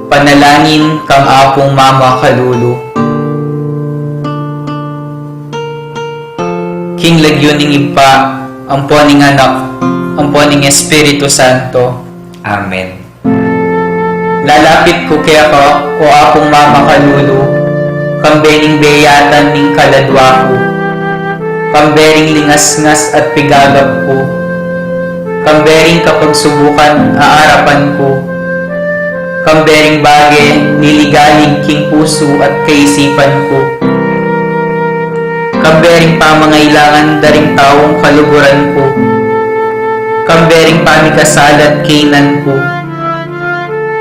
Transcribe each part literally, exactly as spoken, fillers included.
Panalangin kang Apung Mama Kalulu. King lagyu ning Ibpa, ampo ning Anak, ampo ning Espiritu Santo. Amen. Lalapit ku keka, o Apung Mama Kalulu, kambe ning beyatan ning kaladwa ku, kambe ring lingasngas at pigagap ku, kambe ring kapagsubukan a arapan ku, kambe ring bage liligalig king pusu at kaisipan ku, kambe ring pamangailangan da ring taung kaluguran ku, kambe ring pamikasala at kainan ku,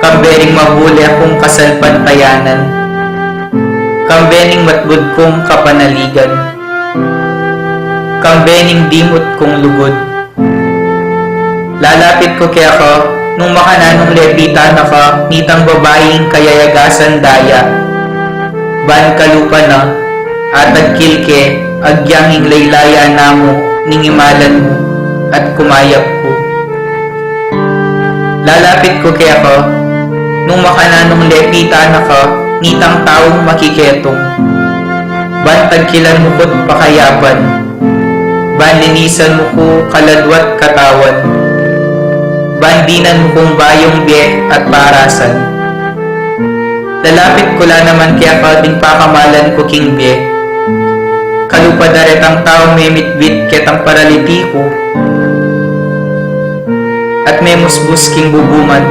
kambe ring mabule kung kasalpantayanan, kambe ning matbud kung kapanaligan, kambe ning dimut kung lugud. Lalapit ku keka, nung makananung lepitan na ka nitang babaing kayayagasan daya. Ban kalupa na, atagkil ke, agyang ing laylaya namu ning imalan mu, at kumayap ku. Lalapit ku keka, nung makananung lepitan na ka nitang taung makiketung. Ban tagkilan mu ku't pakayapan, ban linisan mu ku kaladwa't katawan, ban dinan mu kung bayung bie at parasan. Lalapit ku la naman keka ding pakamalan ku king bie. Kalupa da retang taung memitbit ketang paralitiku at memusbus king bubuman,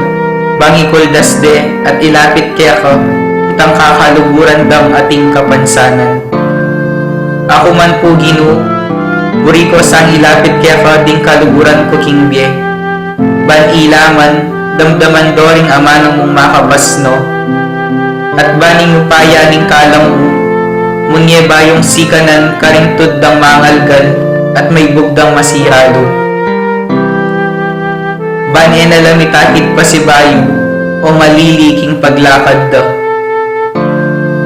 ban ikuldas de at ilapit keka itang kakaluguran dang ating kapansanan. Aku man pu, Ginu, buri ku sang ilapit keka ding kaluguran ku king bie, ban ila man damdaman do ring amanu mung makapasnu, at ban ing upaya ning kalam mu munye bayung sikanan karing tud dang mangalgal at maibug dang masiralu. Ban e na la mitakit pasibayu o malili king paglakad da.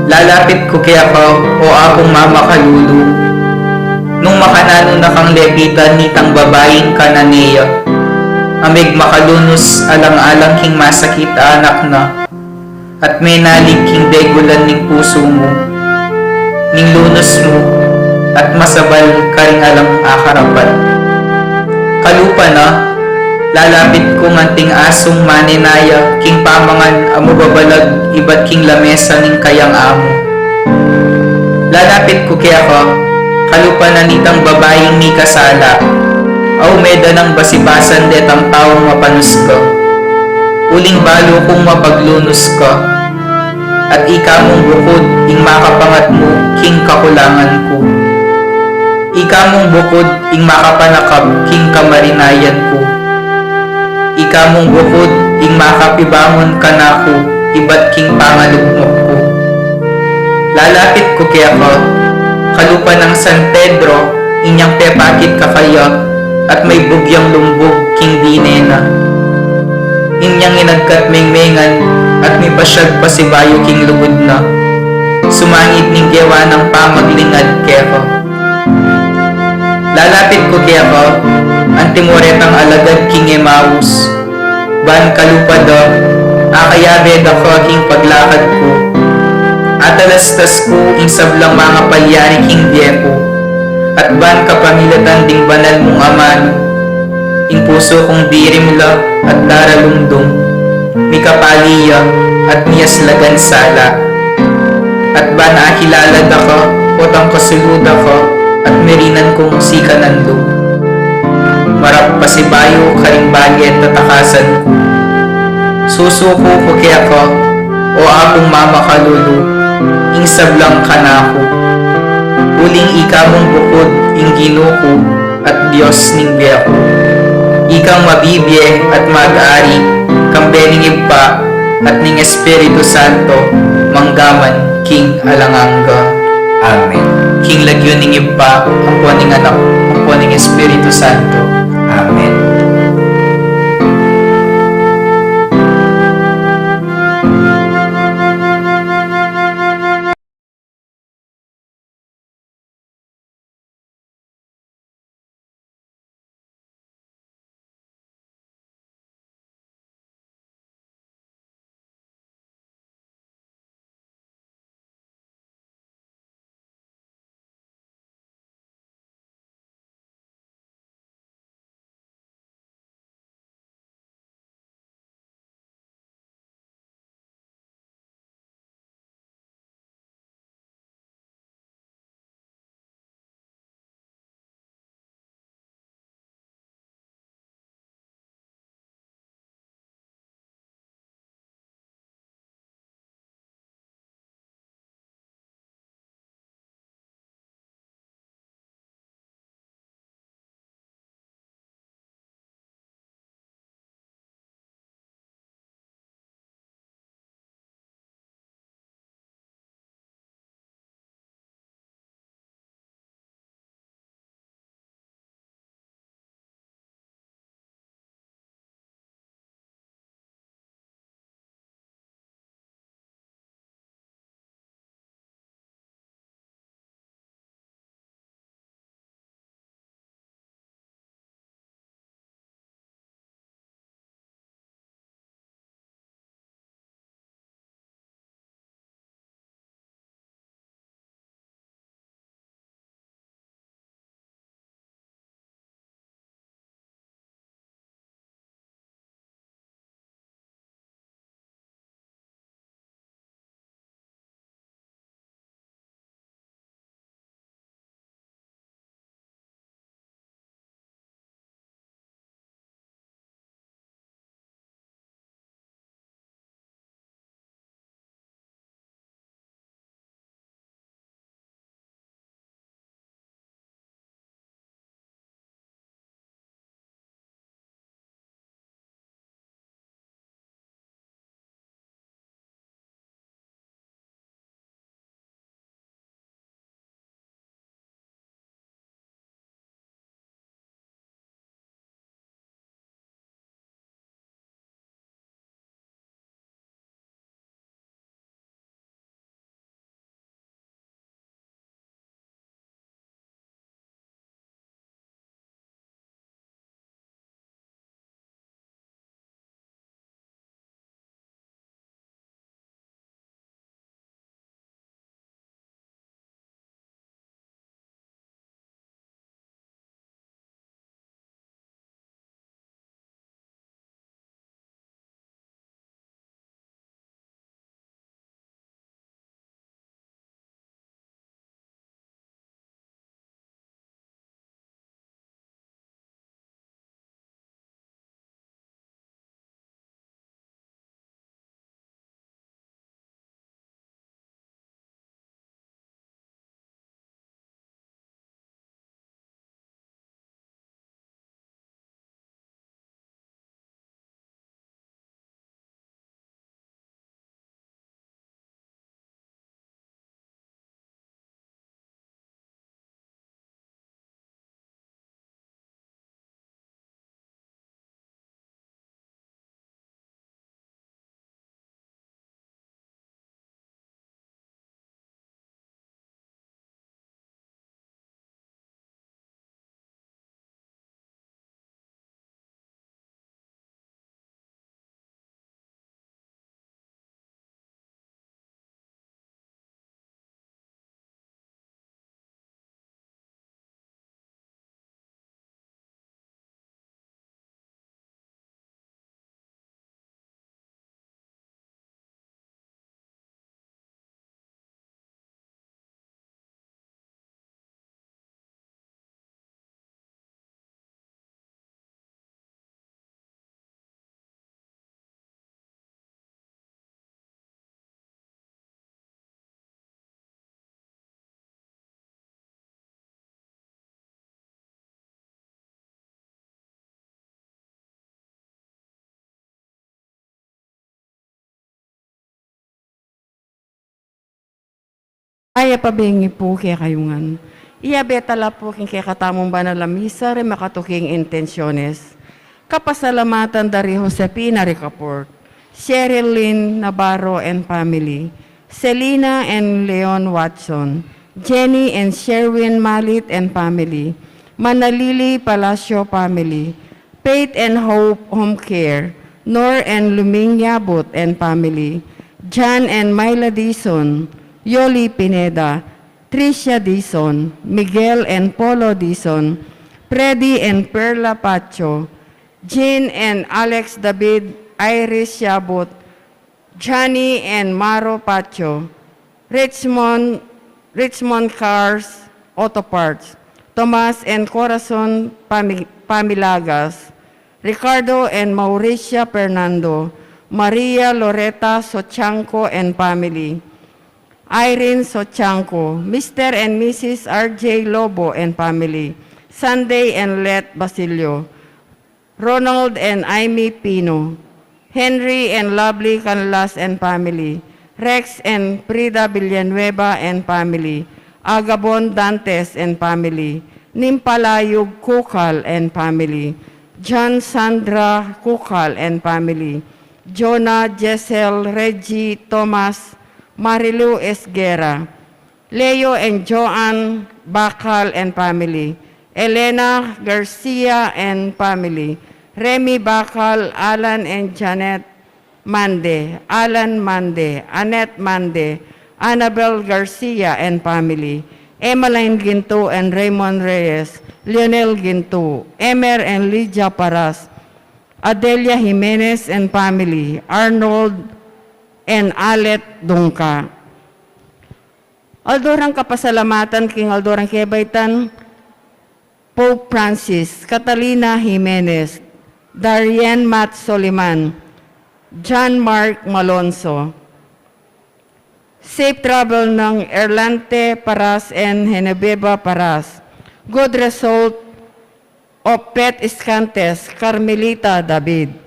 Lalapit ku keka, o Apung Mama Kalulu, nung makananu na kang lepitan nitang babaing Cananea, a megmakalunus alang-alang king masakit a anak na, at menalig king degulan ning pusu mu, ning lunus mu, at masabal karing alang akarapat. Kalupa na, lalapit kung anting asung manenaya king pamangan a mababalag ibat king lamesa ning kayang amu. Lalapit ku keka, kalupa na nitang babaing mikasala, a ume da nang basibasan detang taung mapanus ka. Uling balu kung mapaglunus ka, at ika mung bukud ing makapangatmu king kakulangan ku. Ika mung bukud ing makapanakap king kamarinayan ku. Ika mung bukud ing makapibangun kanaku ibat king pangalugmok ku. Lalapit ku keka, kalupa nang San Pedro, inyang pepakit kakaya, at maibug yang lumbug king bine na. Inyang inagkat mengmengan, at mipasyag pasibayu king lugud na. Sumangid ning gewa nang pamaglingad keka. Lalapit ku keka, antimo retang alagad king Emaus, ban kalupa da, akayabe da ka king paglakad ku. Atalastas ku ing sablang mangapalyari king bie ku, at ban kapamilatan ding banal mung amanu, ing pusu kung dirim la at daralumdum, mikapali ya at miyaslagan sala. At ban akilala da ka, potang kasulu da ka, at merinan kung sikanan lub. Marap pasibayu karing bage tatakasan ku. Susuku ku keka, o Apung Mama Kalulu, ing sablang kanaku. Uling ika mung bukud ing Ginu ku, at Dios ning bie ku. Ikang mabibie at mag-ari, kambe ning Ibpa, at ning Espiritu Santo, manggaman king alang angga. Amen. King lagyu ning Ibpa, ampo ning Anak, ampo ning Espiritu Santo. Amen. Iya pabengi pu kekayu ngan. Iya betala pu king kekatamung banal a misa ring makatuking intensiones. Kapasalamatan da ri Josefina Ricaport, Cheryl Lynn Navarro and family, Selina and Leon Watson, Jenny and Sherwin Malit and family, Manalili Palacio family, Faith and Hope Home Care, Nor and Luming Yabut and family, John and Myla Dizon, Yoli Pineda, Tricia Dizon, Miguel and Polo Dizon, Freddy and Perla Pacho, Jean and Alex David, Iris Yabut, Johnny and Maro Pacho, Richmond, Richmond Cars Auto Parts, Tomas and Corazon Pami-, Pamilagas, Ricardo and Mauricia Fernando, Maria Loreta Sochanco and family, Irene Sochanco, Mister and Missus R J Lobo and family, Sunday and Let Basilio, Ronald and Aimee Pino, Henry and Lovely Canlas and family, Rex and Frida Villanueva and family, Agabon Dantes and family, Nimpalayug Kukal and family, John Sandra Kukal and family, Jonah, Jessel, Reggie, Thomas, Marilu Esguerra, Leo and Joan Bacal and family, Elena Garcia and family, Remy Bacal, Alan and Janet Mande, Alan Mande, Annette Mande, Annabel Garcia and family, Emmeline Ginto and Raymond Reyes, Lionel Ginto, Emer and Lydia Paras, Adelia Jimenez and family, Arnold and Alet Dungca. Aldo rang kapasalamatan king aldo rang kebaitan, Pope Francis, Catalina Jimenez, Darien Matt Soliman, John Mark Malonzo. Safe travel nang Erlante Paras and Genevieva Paras. Good result of Pet Escantes, Carmelita David.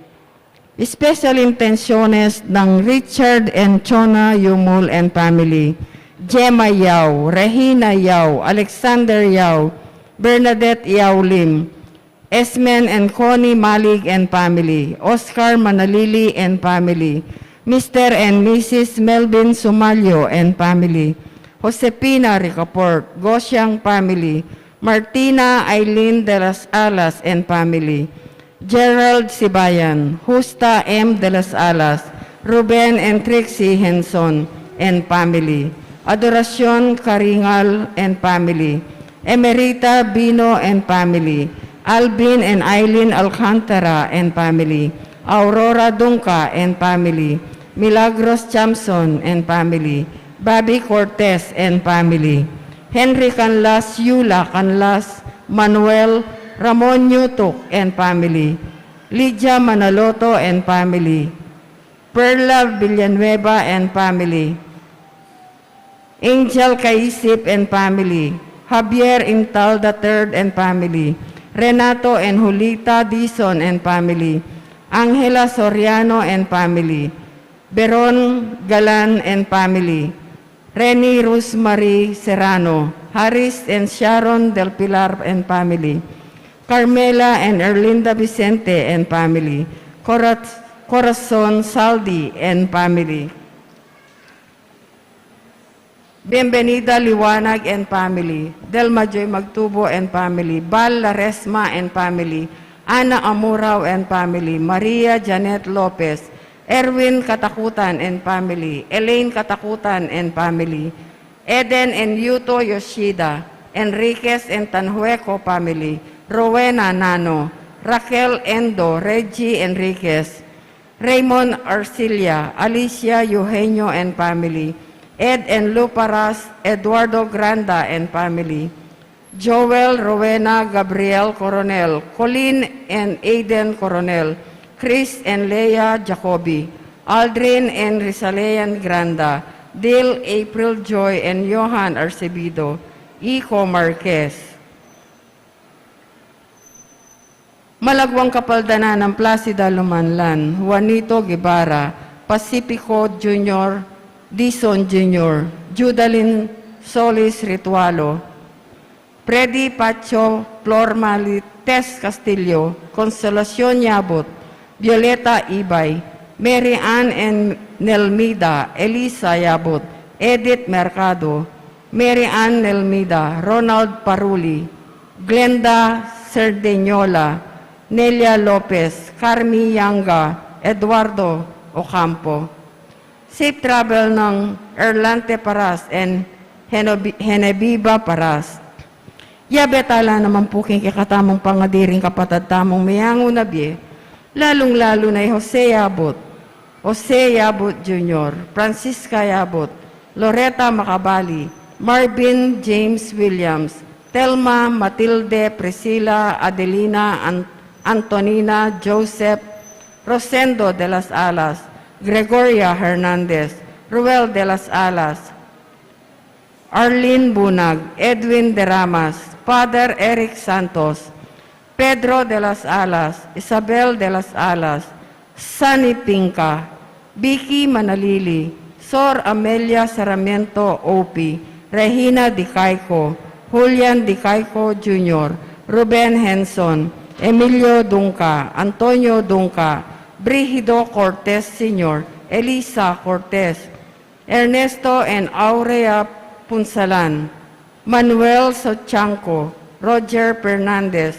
Special intenciones nang Richard and Chona Yumul and family, Gemma Yao, Regina Yao, Alexander Yao, Bernadette Yao Lim, Esmen and Connie Malig and family, Oscar Manalili and family, Mister and Missus Melvin Sumalyo and family, Josefina Ricaport, Gosiang family, Martina Aileen de las Alas and family, Gerald Sibayan, Justa M de las Alas, Ruben and Trixie Henson and family, Adoracion Caringal and family, Emerita Bino and family, Alvin and Aileen Alcantara and family, Aurora Dungca and family, Milagros Chamson and family, Bobby Cortez and family, Henry Canlas, Yula Canlas, Manuel, Ramon Yutuk and family, Lydia Manaloto and family, Perla Villanueva and family, Angel Caisip and family, Javier Intal the third and family, Renato and Julita Dizon and family, Angela Soriano and family, Beron Galan and family, Reni Rosemary Serrano, Haris and Sharon Del Pilar and family, Carmela and Erlinda Vicente and family, Cora-, Corazon Saldi and family, Bienvenida Liwanag and family, Delma Joy Magtubo and family, Bal Laresma and family, Ana Amurao and family, Maria Janet Lopez, Erwin Katakutan and family, Elaine Katakutan and family, Eden and Yuto Yoshida, Enriquez and Tanhueco family, Rowena Nano, Raquel Endo, Reggie Enriquez, Raymond Arcilla, Alicia Eugenio and family, Ed and Lou Paras, Eduardo Granda and family, Joel, Rowena, Gabriel Coronel, Colleen and Aiden Coronel, Chris and Leah Jacobi, Aldrin and Rizalean Granda, Dil, April Joy and Johan Arcebido, Ico Marquez. Malagwang kapaldanan nang Placida Lumanlan, Juanito Guevara, Pacifico Junior, Dison Junior, Judalin Solis Ritualo, Freddy Pacho, Flor Malites Castillo, Consolacion Yabut, Violeta Ibay, Mary Ann and Nelmida, Elisa Yabut, Edith Mercado, Mary Ann Nelmida, Ronald Paruli, Glenda Cerdeñola, Nelia Lopez, Carmi Yanga, Eduardo Ocampo. Safe travel ng Erlante Paras and Henobi-, Genevieva Paras. Yabe tala naman pu king kekatamung pangadiring kapatad tamung meyangu na bie, lalung-lalu na i Jose Yabut, Jose Yabut Junior, Francisca Yabut, Loretta Macabali, Marvin James Williams, Telma, Matilde, Priscilla, Adelina, An-, Antonina, Joseph, Rosendo de las Alas, Gregoria Hernandez, Ruel de las Alas, Arlene Bunag, Edwin de Ramas, Father Eric Santos, Pedro de las Alas, Isabel de las Alas, Sunny Pinca, Vicky Manalili, Sor Amelia Sarmiento Opi, Regina Dicaico, Julian Dicaico Junior, Ruben Henson, Emilio Dunca, Antonio Dunca, Brigido Cortez Senior, Elisa Cortez, Ernesto and Aurea Punsalan, Manuel Sochanco, Roger Fernandez,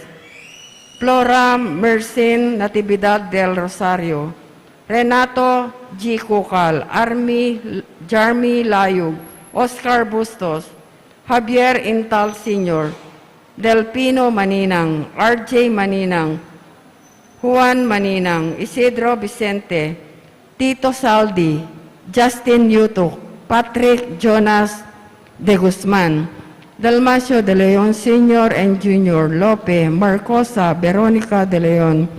Flora Mercin Natividad del Rosario, Renato G. Cucal, Army, Jarmy Layug, Oscar Bustos, Javier Intal Senior, Delfino Maninang, R J Maninang, Juan Maninang, Isidro Vicente, Tito Saldi, Justin Yutuk, Patrick Jonas de Guzman, Dalmacio de Leon Senior and Junior, Lope, Marcosa, Veronica de Leon,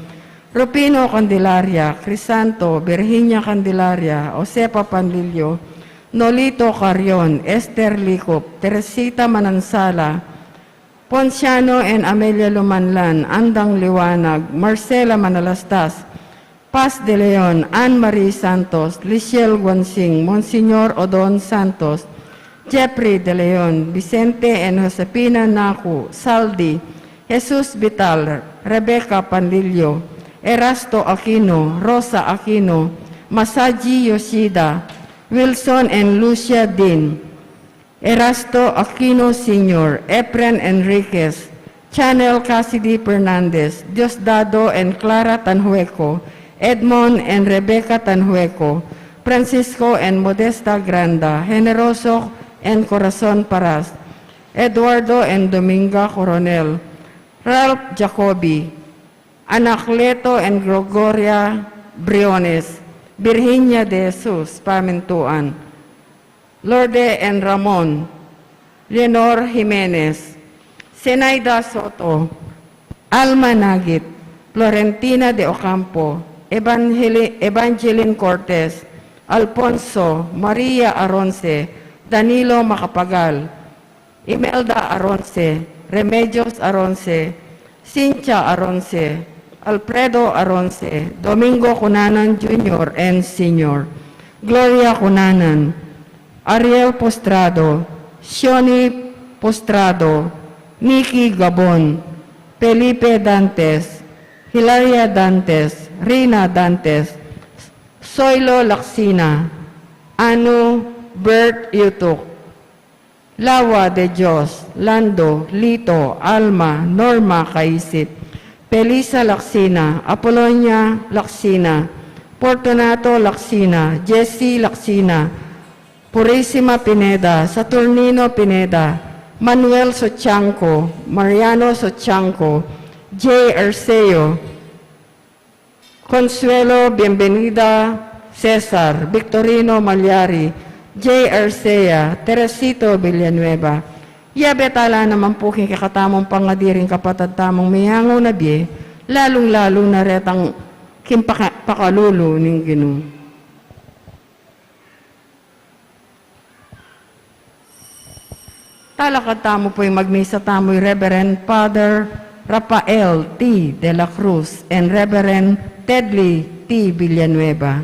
Rufino Candelaria, Crisanto, Virginia Candelaria, Josefa Panlilio, Nolito Carrion, Esther Licup, Teresita Manansala, Ponciano and Amelia Lumanlan, Andang Liwanag, Marcela Manalastas, Paz de Leon, Anne Marie Santos, Liciel Guansing, Monsignor Odon Santos, Jeffrey de Leon, Vicente and Josefina Naku, Saldi, Jesus Vital, Rebecca Panlilio, Erasto Aquino, Rosa Aquino, Masaji Yoshida, Wilson and Lucia Dean, Erasto Aquino Senior, Efren Enriquez, Chanel Cassidy Fernandez, Diosdado and Clara Tanhueco, Edmond and Rebecca Tanhueco, Francisco and Modesta Granda, Generoso and Corazon Paras, Eduardo and Dominga Coronel, Ralph Jacobi, Anacleto and Gregoria Briones, Virginia de Jesus Pamintuan, Lorde and Ramon, Leonor Jimenez, Zenaida Soto, Alma Nagit, Florentina de Ocampo, Evangeli-, Evangeline Cortez, Alfonso, Maria Aronce, Danilo Macapagal, Imelda Aronce, Remedios Aronce, Cynthia Aronce, Alfredo Aronce, Domingo Cunanan Junior and Senior, Gloria Cunanan, Ariel Postrado, Sioni Postrado, Nikki Gabon, Felipe Dantes, Hilaria Dantes, Rina Dantes, Soilo Lacsina, Anu, Bert Yutuk, Lawa de Dios, Lando, Lito, Alma, Norma Caisip, Felisa Lacsina, Apolonia Lacsina, Fortunato Lacsina, Jesse Lacsina, Purisima Pineda, Saturnino Pineda, Manuel Sochanco, Mariano Sochanco, Jay Arceo, Consuelo Bienvenida, Cesar, Victorino Malyari, Jay Arcea, Teresito Villanueva. Yabe tala naman pu king kekatamung pangadiring kapatad tamung meyangu na bie, lalung-lalu na retang king paka-, pakalulu ning Ginu. Talakad tamu pu ing magmisa tamu i Reverend Father Rafael T. de la Cruz and Reverend Tedley T. Villanueva.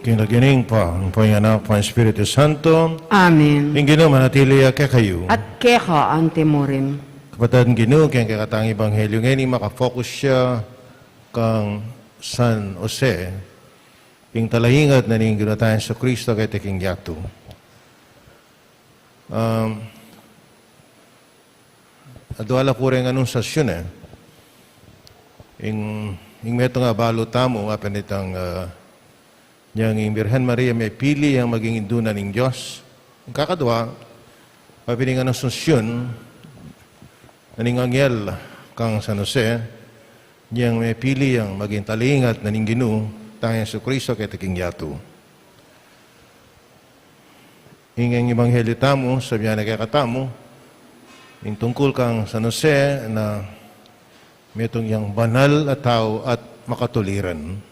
King lagyu ning Ibpa, ampo ning Anak, ampo ning Espiritu Santo. Amen. Ing Ginu manatili ya kekayu. At keka antimurin. Kapatad king Ginu, king kekatang ebanghelyu ngeni, makafocus ya kang San Jose, king talaingat na ning Ginu tang Jesucristo keti king yatu. Um, Adwa la ku reng anunsasyun, e. Ing, ing metung a balu tamu, apin itang, ah, inyang ing Birhen Maria mepili yang maging indu na ning Dios. Ing kakadwa, apin ing anunsasyun na ning anghel kang San Jose, inyang mepili yang maging talaingat na ning Ginu tang Jesucristo keti king yatu. Ing, ing ebanghelyu tamu, sabian na kekatamu ing tungkul kang San Jose na metung yang banal a tau at makatuliran.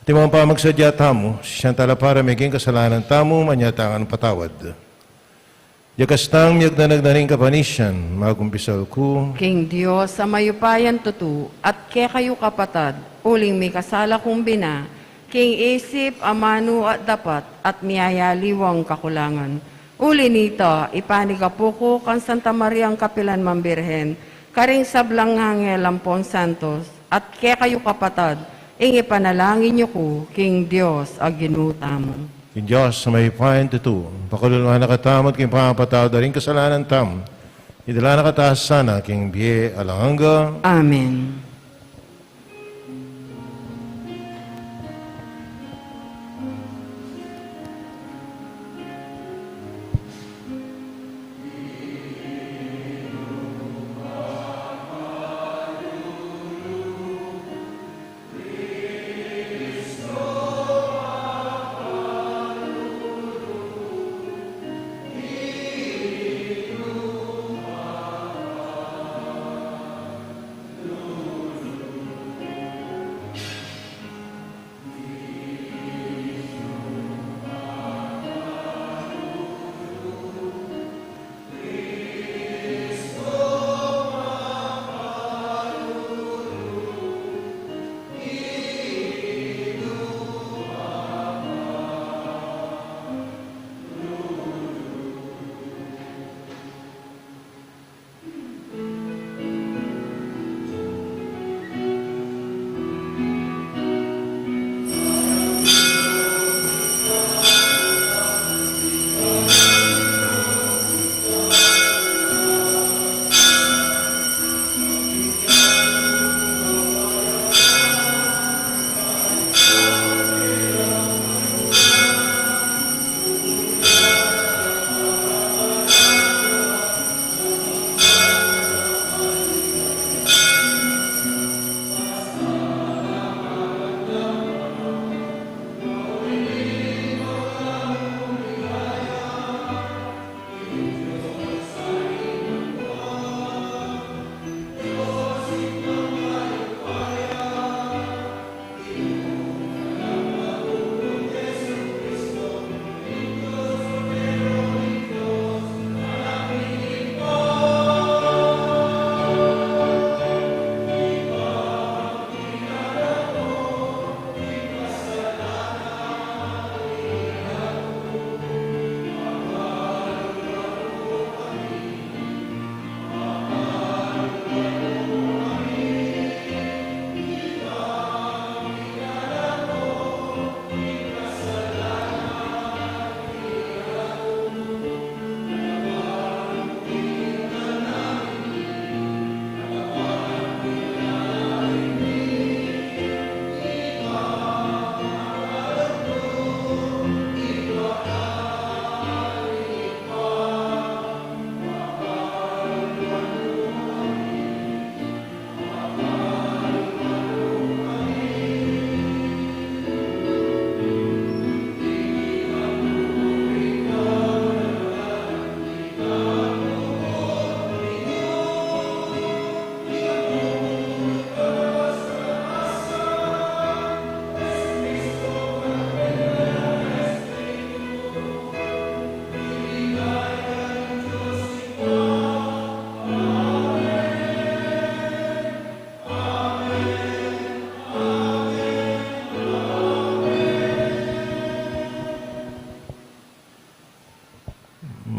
Atin mu ing pamagsadya tamu, sisian tala para maging kasalanan tamu, manyatang patawad. Yakas tang miyagdanag na ning kapanisian, magkumpisal ku king Dios a mayupayang tutu, at kekayu kapatad, uling mikasala kung bina, king isip, amanu at dapat, at miyayaliwang kakulangan. Uli nita, ipanigapu ku kang Santa Mariang kapilan man Birhen, karing sablang anghel ampong santos, at kekayu kapatad, ing ipanalangin yu ku king Dios a Ginu tamu. Ing Dios a mayupayang tutu, pakalulwan na katamu at king pamapatawad da ring kasalanan tamu, idala na katamu sana king bie alang angga. Amen.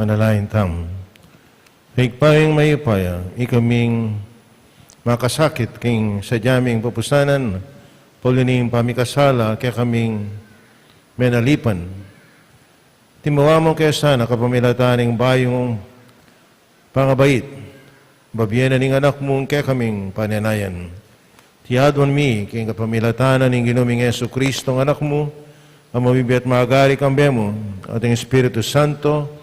Manalangin tamu. Ibpa ming mayupaya, ikaming makasakit king sadya ming papusanan, pauli ning pamikasala kekaming menalipan. Timuwa mu ke sana kapamilatan ning bayu mung pangabait, babie na ning Anak mu kekaming panenayan. Iti aduan mi king kapamilatan ning Ginu ming Jesucristo, Anak mu, a mabibie at magari kambe mu, at ning Espiritu Santo,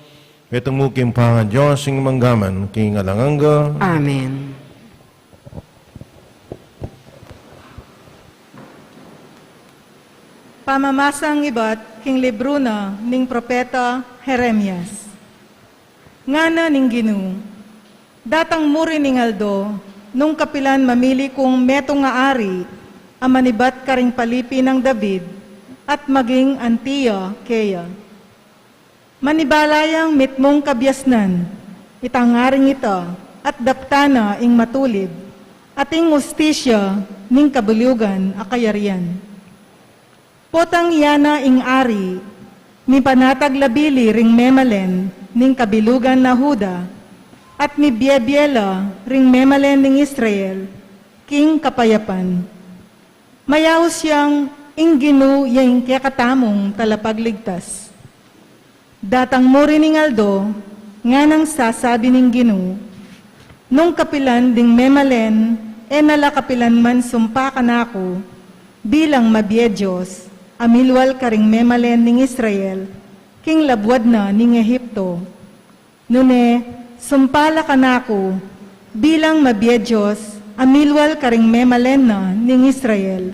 metung mu king pangalan Dios, ing mangga man king alang angga. Amen. Pamamasang ibat king libru na ning propeta Jeremias. Ngana ning Ginu, datang muri ning aldo, nung kapilan mamili kung metung a ari a manibat karing palipi nang David, at maging anti ya keya. Manibala yang mitmung kabiasnan itang aring ita, at daptan na ing matulid, at ing ustisya ning kabilugan a kayarian. Potang ya na ing ari, mipanatag la bili ring memalen ning kabilugan na Juda, at mibiebie la ring memalen ning Israel king kapayapan. Mayaus yang ing Ginu ya ing kekatamung talapagligtas. Datang muri ning aldo, nganang sasabi ning Ginu, nung kapilan ding memalen e na la kapilan man sumpa kanaku bilang mabie Dios a milwal karing memalen ning Israel king labuad na ning Egipto. Nune, sumpa la kanaku bilang mabie Dios a milwal karing memalen na ning Israel,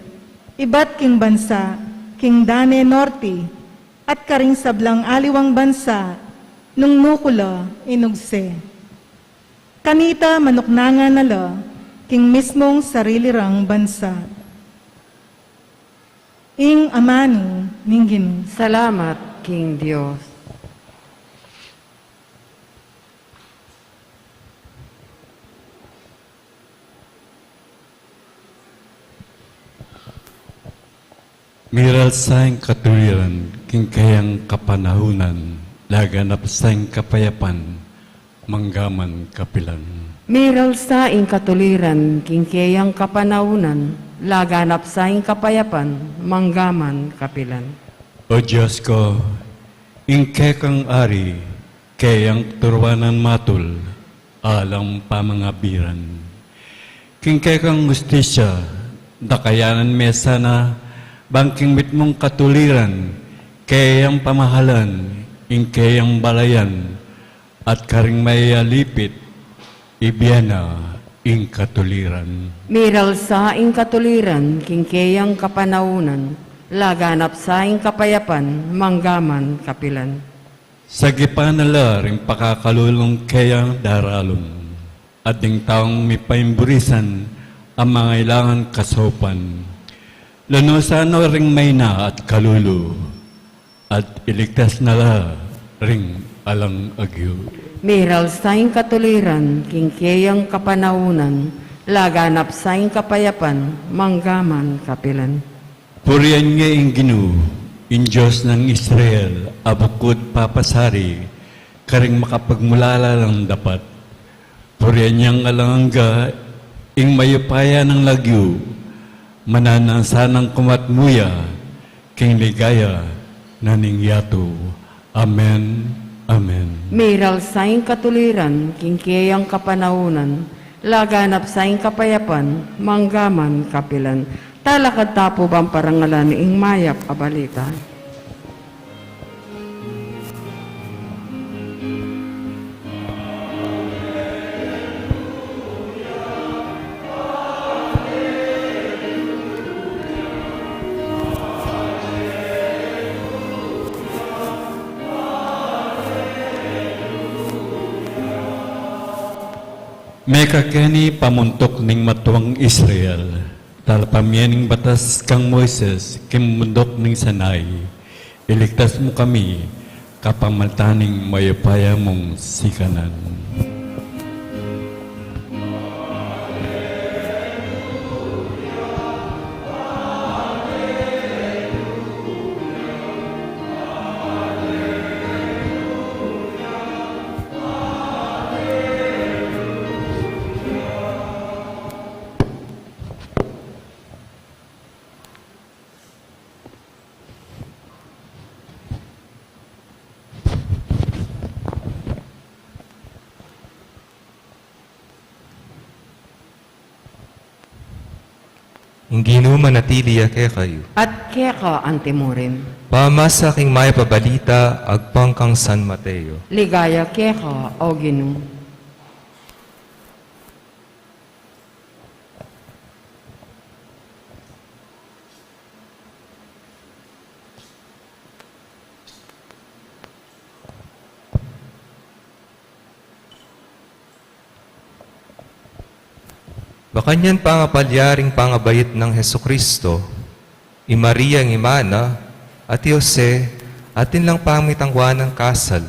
ibat king bansa king dane norte, at karing sablang aliwang bansa nung nuku la inugse. Kanita manuknangan na la king mismung sarili rang bansa. Ing amanu ning Ginu. Salamat king Dios. Miral sa ing katuliran king keyang kapanahunan, laganap sa ing kapayapan, manggaman kapilan. Miral sa ing katuliran king keyang kapanahunan, laganap sa ing kapayapan, manggaman kapilan. O Dios ko, ing kekang ari, keyang turuanan matul, alang pamangabiran. King kekang ustisya, dakayanan me sana, bang king mitmung katuliran, keyang pamahalan, ing keyang balayan, at karing mayalipit, ibie na ing katuliran. Miral sa ing katuliran, king keyang kapanahunan, laganap sa ing kapayapan, manggaman kapilan. Sagipan na la ring pakakalulung keyang daralum, at ding taung mipaimburisan a mangailangan kasaupan. Lunusan no ring maina at kalulu, at iligtas na la ring alang agyu. Miral sa ing katuliran, king keyang kapanahunan, laganap sa ing kapayapan, manggaman kapilan. Purian ye ing Ginu, ing Dios nang Israel, a bukud papasari karing makapagmulala lang dapat. Purian yang alang angga ing mayupaya nang lagyu, mananang sanang kumat mu ya king ligaya na ning yatu. Amen. Amen. Miral sa ing katuliran, king keyang kapanahunan, laganap sa ing kapayapan, manggaman kapilan. Talakad ta pu bang parangalan ing mayap a balita. Mekakeni pamuntuk ning matuang Israel, talapamye ning batas kang Moises king bunduk ning Sinai, iligtas mu kami kapamilatan ning mayupaya mung sikanan. Ing Ginu manatili ya kekayu. At keka antimurin. Pamasa king Mayap a Balita agpang kang San Mateo. Ligaya keka, O Ginu. Makanyan pangapalyaring pangabait nang Jesucristo, i Maria ing ima na, at i Jose, atin lang pamitanggwanan kasal.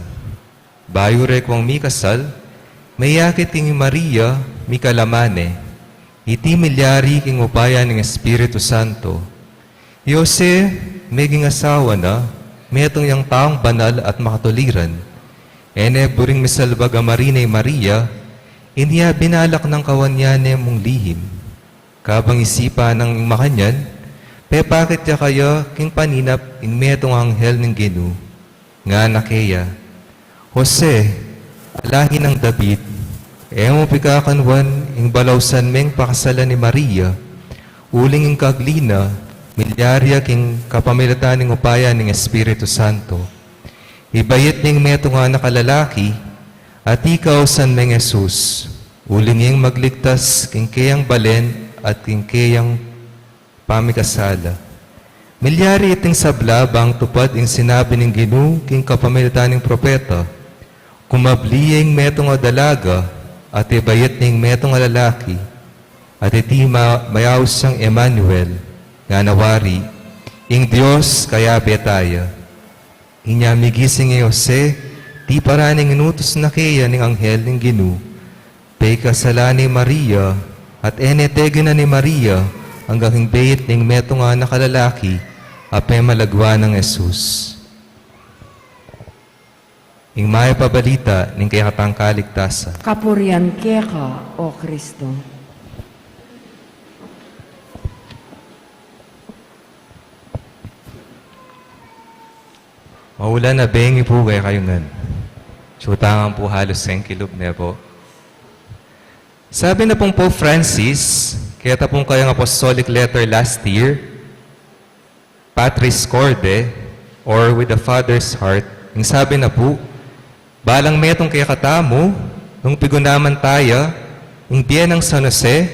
Bayu rekwang mikasal, meyakit king i Maria, mikalaman ne. Iti milyari king upaya ning Espiritu Santo. I Jose, meging asawa na, metung yang taung banal at makatuliran. E ne buring misalbag a marine i Maria, inya binalak nang kawan ya ne mung lihim. Kabang isipan nang makanyan, pepakit ya kaya king paninap ing metung a anghel ning Ginu. Ngana keya, Jose, alahi nang David, e mu pikakanwan ing balausan meng pakasalan i Maria, uling ing kagli na, milyari ya king kapamilatan ning upaya ning Espiritu Santo. Ibayit ning metung a anak a lalaki, at ikausan meng Jesus, uling ing magligtas king keyang balen at king keyang pamikasala. Milyari iting sabla bang tupad ing sinabi ning Ginu king kapamilatan ning propeta, kumabli ya ing metung a dalaga, at ibayit ning metung a lalaki, at iti ma-, mayaus yang Emmanuel, ngana wari, ing Dios kayabe taya. Inya migising i Jose, tiparan ning inutus na keya ning anghel ning Ginu. Pekasalan ne i Maria, at e ne teginan i Maria, anggang king beit ning metung a anak a lalaki, a pemalagwa nang Jesus. Ing Mayap a Balita ning kekatang kaligtasan. Kapurian keka, O Kristo. Maulan a bengi pu kekayu ngan. Tsutangan pu halus king kilub, ne pu. Sabi na pung Pope Francis, keta pung kayang apostolic letter last year, Patris Corde, or With the Father's Heart, ing sabi na pu, balang metung kekatamu, nung pigunaman taya ing bie nang San Jose,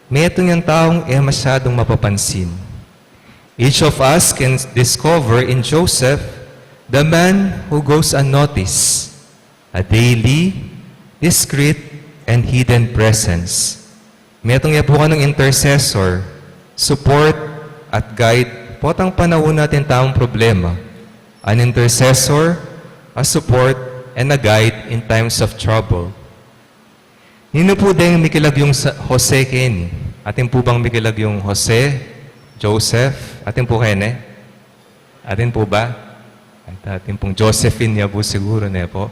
metung yang taung e masyadung mapapansin. Each of us can discover in Joseph the man who goes unnoticed, a daily, discreet, and hidden presence. Metung ya pu kanung intercessor, support, at guide potang panaun na atin tamung problema. An intercessor, a support, and a guide in times of trouble. Ninu pu deng mikilagyung Sa-, Jose keni? Atin pu bang mikilagyung Jose, Joseph? Atin pu keni? Atin pu ba? At atin pung Josephine ya pu siguru, ne pu.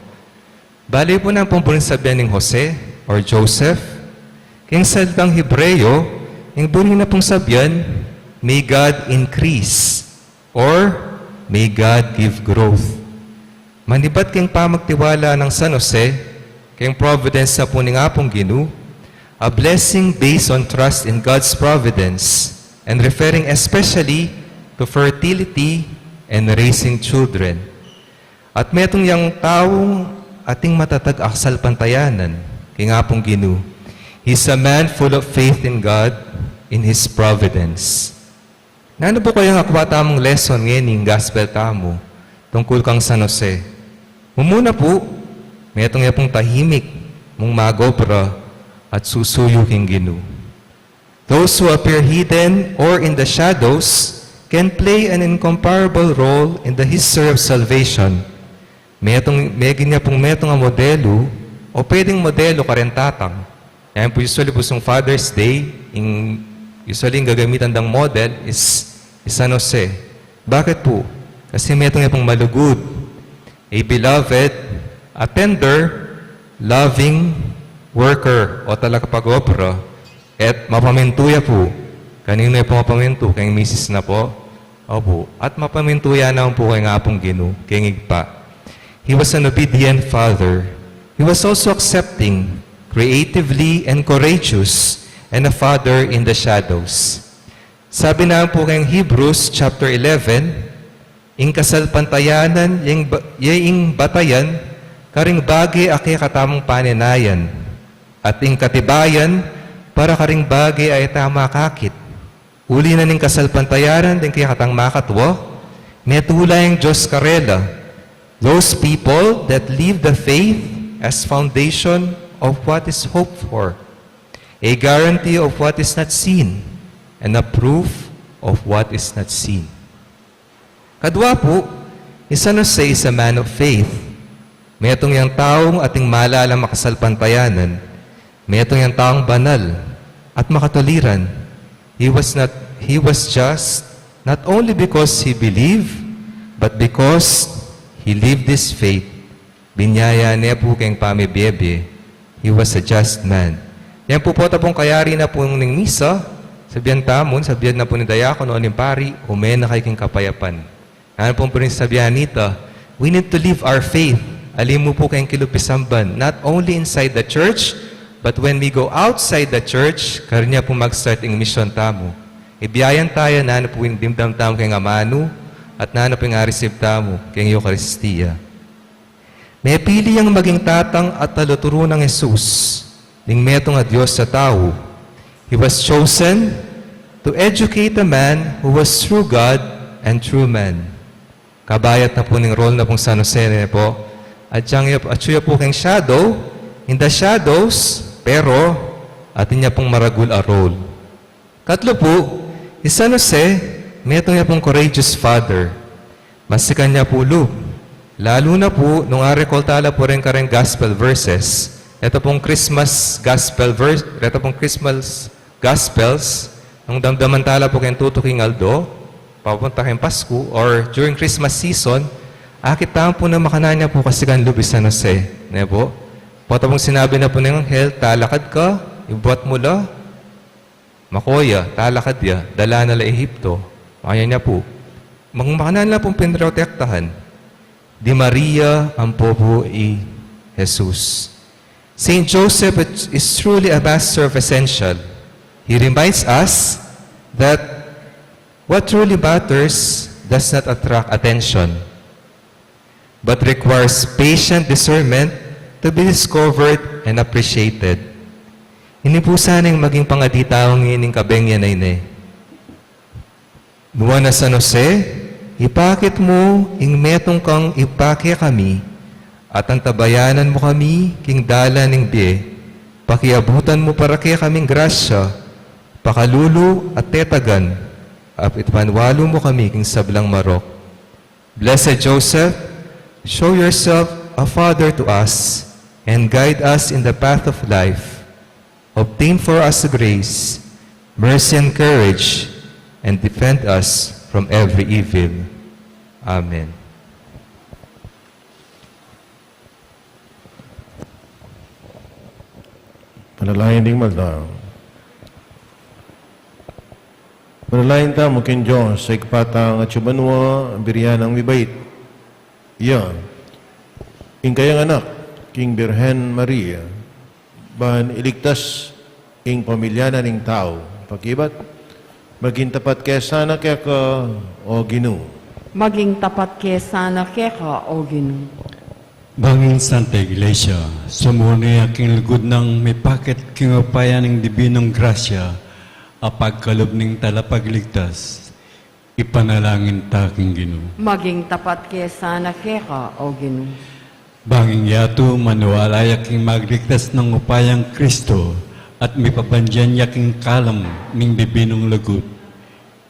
Bale pu, nanu pung buring sabian ning Jose or Joseph? King salitang Hebreo, ing buri na pung sabian, "May God increase," or "May God give growth." Manibat king pamagtiwala nang San Jose king providence na pu ning Apung Ginu, a blessing based on trust in God's providence and referring especially to fertility and raising children. At metung yang taung ating matatag a kasalpantayanan king Apung Ginu. He's a man full of faith in God, in His providence. Nanu pu kayang akwa tamung lesson ngening gospel tamu tungkul kang San Jose? Mumuna pu, metung ya pung tahimik, mung mag-obra at susuyu king Ginu. Those who appear hidden or in the shadows can play an incomparable role in the history of salvation. Metung, megin ya pung metung a modelu, o pwedeng modelu karing tatang. Yan pu, usually pu sung Father's Day, ing, usually ing gagamitan dang model is, is San Jose. Bakit pu? Kasi metung ya pung malugud, a beloved, a tender, loving worker, o talagapag-obra, at mapamintu ya pu. Kaninu ya pu mapamintu? Keng misis na pu. Opu. At mapamintu ya naman pu keng Apung Ginu, keng Ibpa. He was an obedient father. He was also accepting, creatively, and courageous, and a father in the shadows. Sabi naman pu keng Hebrews chapter eleven, ing kasalpantayanan, ing ba-, ya ing batayan, karing bage a kekatamung paninayan, at ing katibayan, para karing bage a e ta makakit. Uli na ning kasalpantayanan, ding kekatang makatwa, metula ing Dios karela, those people that leave the faith as foundation of what is hoped for, a guarantee of what is not seen, and a proof of what is not seen. Kadwa pu, i San Jose is a man of faith. Metung yang taung ating malalam a kasalpantayanan. Metung yang taung banal at makatuliran. He was not, he was just, not only because he believed, but because he lived this faith. Binyaya ne pu keng pamibie-bie. He was a just man. Yan pu, pota pung kayari na pu ning misa, sabian tamu, sabian na pu ning diakono, ning pari, ume na kayu king kapayapan. Nanu pu ing sabian nita, we need to live our faith. Ali mu pu keng kilupisamban, not only inside the church, but when we go outside the church, karin ya pu mag-start ing misyon tamu. Ibiyayan taya nanu pu ing dimdam tamu keng amanu, at nanu pu ing a-receive tamu keng Eukaristia. Mepili yang maging tatang at taluturu nang Jesus, ning metung a Dios a tau. He was chosen to educate a man who was true God and true man. Kabayat na pu ning role na pung San Jose, ne pu. At yang ya, atyu ya pu keng shadow, in the shadows, pero atin ya pung maragul a role. Katlu pu, i San Jose, metung ya pung courageous father. Masikan ya pu lub. Lalu na pu, nung arekolta la pu rin kareng gospel verses. Reta pung Christmas gospel verse, reta pung Christmas gospels, nung damdaman tala pu keng tutuking aldo, papunta keng Pasku, or during Christmas season, akit tamu pu na makanyan ya pu kasikan lub i San Jose, ne pu? Pota pung sinabi na pu ning anghel, talakad ka, ibuat mu la, makoya, talakad ya, dala na la Ehipto. Makanyan ya pu. Mang-, makanyan la pung pinrotektahan. Di Maria ampo pu i Jesus. Saint Joseph is truly a master of essential. He reminds us that what truly matters does not attract attention, but requires patient discernment to be discovered and appreciated. Ini pu sana ing maging pangadi tamu ning kabengyan a ini. Nuan a San Jose, ipakit mu ing metung kang ibpa kekami, at antabayanan mu kami king dalan ning bie, pakiabutan mu para kekaming grasya, pakalulu at tetagan, at ipanwalu mu kami king sablang marok. Blessed Joseph, show yourself a father to us and guide us in the path of life. Obtain for us grace, mercy, and courage, and defend us from every evil. Amen. Panalangin ding maldaw. Panalangin tamu king Dios, a Ibpa tang atsu banua, birian nang mibait ya ing kayang anak, king Birhen Maria, ban iligtas ing pamilya na ning tau. Pakibat, maging tapat ke sana keka, O Ginu. Maging tapat ke sana keka, O Ginu. Bang ing Santa Iglesia, sumuni ya king lugud nang mipakit king upaya ning dibinung grasya, a pagkalub ning Talapagligtas, ipanalangin ta king Ginu. Maging tapat ke sana keka, O Ginu. Bang ing yatu maniwala ya king magligtas nang upayang Kristo, at mipabandian ya king kalam ning dibinung lugud,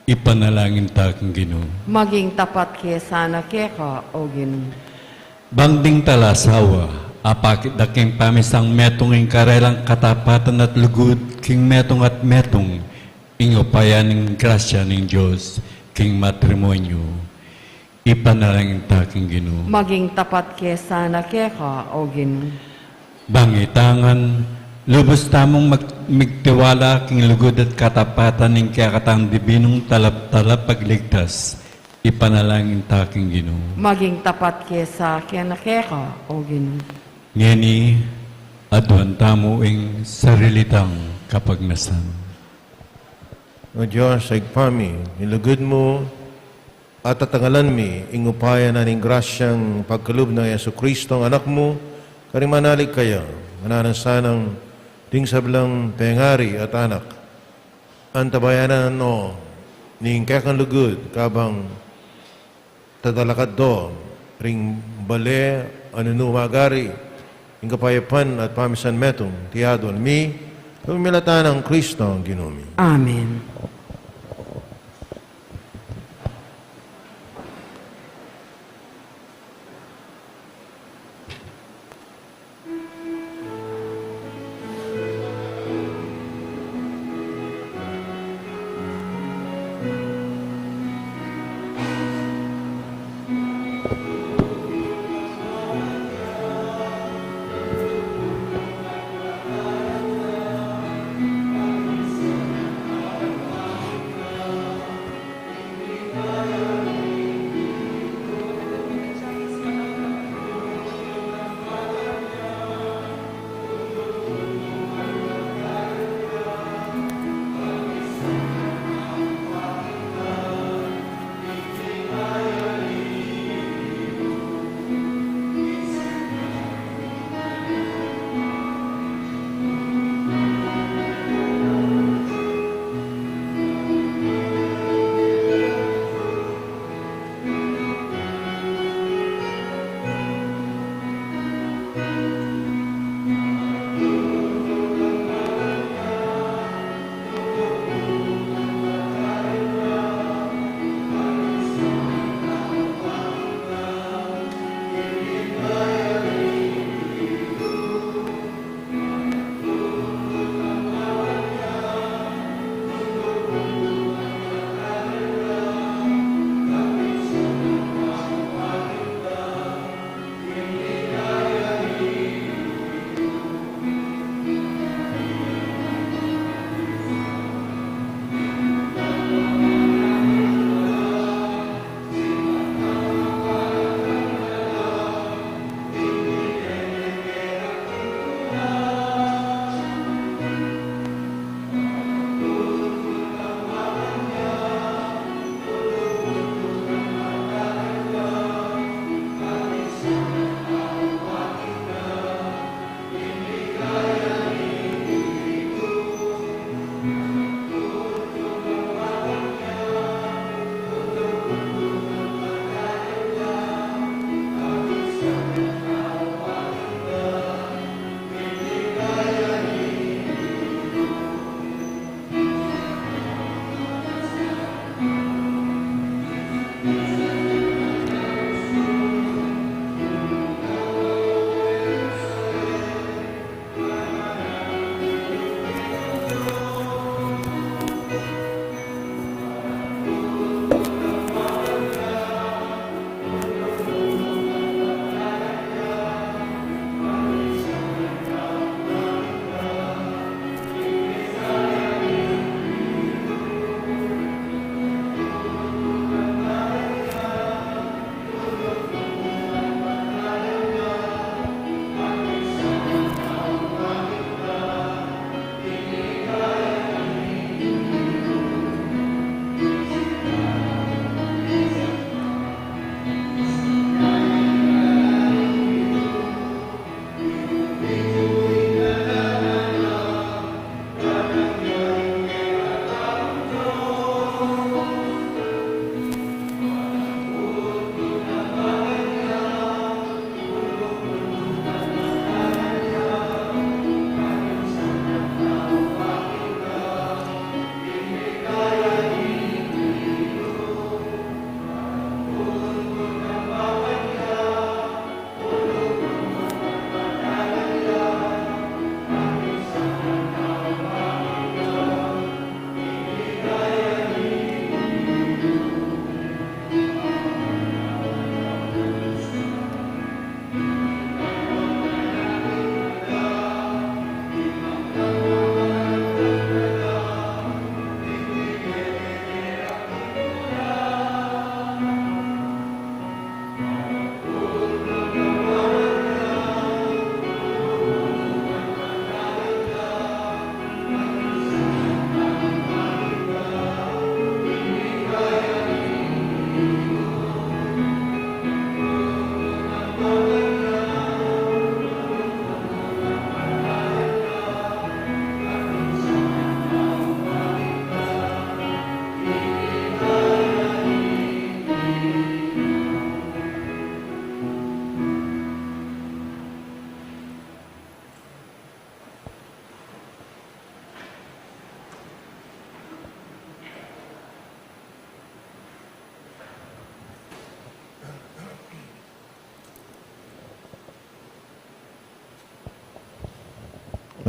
ipanalangin ta king Ginu. Maging tapat ke sana keka, O Ginu. Bang ding talasawa, apakit da king pamisang metung ing karelang katapatan at lugud king metung at metung, ing upaya ning grasya ning Dios king matrimonyo, ipanalangin ta king Ginu. Maging tapat ke sana keka, O Ginu. Bang itang ngan, lubus tamung mag-, migtiwala king lugud at katapatan ning kekatang dibinung talap-, talapagligtas, ipanalangin ta king Ginu. Maging tapat ke sana keka, O Ginu. Ngeni, aduan tamu ing sarili tang kapagnasan. O Dios, Ibpa mi, ing lugud mu, at tatangalan mi ing upaya na ning grasyang pagkalub nang Jesucristo, Anak mu, karing manalig kaya, ngana nang sanang ding sablang pengari at anak. Antabayanan no ning kekang lugud, kabang tatalakad do ring bale a nunu magari, ing kapayapan at pamisan metung, iti adwan mi, kapamilatan nang Cristo Ginu mi. Amen.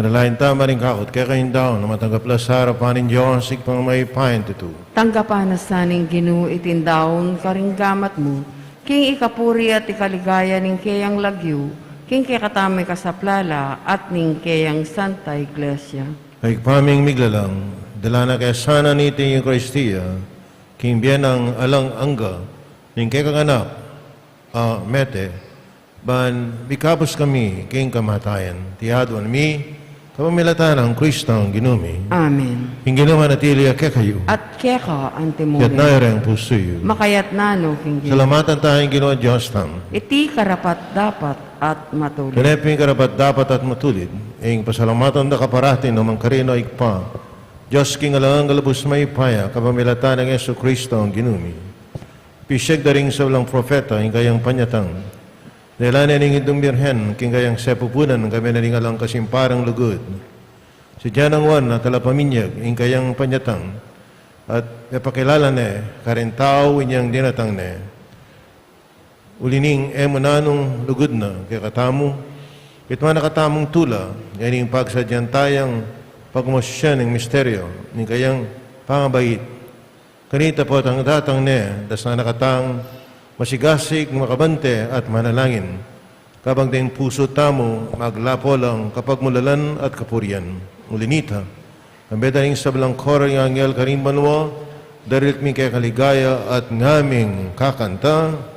Manalangin tamu, maring kakut keka ing daun, na matanggap la sa arapan ning Dios, Ibpang mayupayang tutu. Tanggapan na sa ning Ginu iting daun karing gamat mu, king ikapuri at ikaligaya ning keyang lagyu, king kekatamung kasaplalan at ning keyang Santa Iglesia. Ibpa ming miglalang, dala na kaya sana niting Eukaristia king bie nang alang angga ning kekang Anak a mete, ban mikabus kami king kamatayan. Iti aduan mi kapamilatan nang Kristong Ginu mi. Amen. Ing Ginu manatili ya kekayu. At keka antimurin. Itas yu reng pusu yu. Makatas na no king Ginu. Salamatan taya ing Ginu a Dios tamu. Iti karapat-dapat at matulid. Kene pin karapat-dapat at matulid, ing pasalamatan da ka parati, nu man karin, O Ibpa, Dios king alang angga, lubus mayupaya, kapamilatan nang Jesukristong Ginu mi. Pisiag da ring sablang propeta ing kayang panyatang. Dela ne ning Indung Birhen king kayang sepupunan, kayabe na ring alang kasimparang lugud. Sadya nang Juan a talapaminyag ing kayang panyatang, at mepakilala ne karing tau inyang dinatang ne. Uli ning e mu nanung lugud na kekatamu, mitmu na katamung tula, ining pagsadyan tayang pagmasusian ning misteryo ning kayang pangabait. Kanita potang datang ne, dasnan na katang masigasig, makabante, at manalangin. Kabang deng pusu tamu maglapo lang kapagmulalan at kapurian. Uli nita, kambe da ring sablang koro ning anghel karing banua, daralit mi ing kekatamung ligaya at ngaming kakanta.